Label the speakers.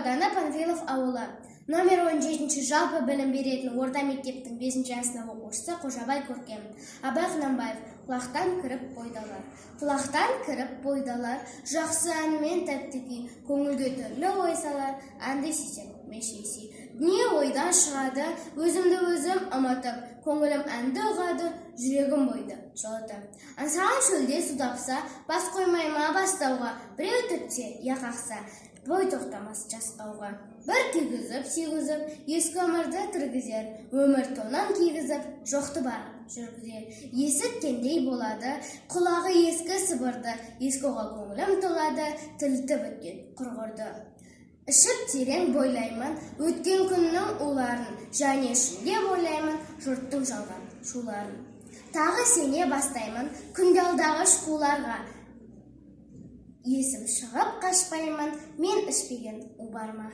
Speaker 1: Ауданы, Панфилов ауылы. Номер 17 жалпы білім беретін орта мектептің 5 сынып оқушысы Қожабай Көркем. Абай Құнанбаев. Құлақтан кіріп бойды алар. Құлақтан кіріп бойды алар, жақсы ән мен тәтті күй, көңілге түрлі ой салар, әнді сүйсең, мешейсей. Дүние ойдан шығады, өзімді өзім ұмытып, көңілім әнді ұғады, жүрегім бойды жылытып. Аңсаған шөлде су тапса, бас қоймай ма бастауға, біреу түртсе, я қақса, бой тоқтамас жасқауға. Бір күйгізіп, сүйгізіп, ескі өмірді тіргізер, өмір тонын кигізіп, жоқты бар жүргізер. Есіткендей болады, құлағы ескі сыбырды, ескі ойға көңілім толады, тірілтіп өткен құрғырды. Ішіп терең бойлаймын, өткен күннің уларын, және шындеп ойлаймын, жұрттың жалған шуларын. Тағы сене бастаймын, күнде алдағыш қуларға. Есім шығып қашпаймын, мен ішпеген у бар ма?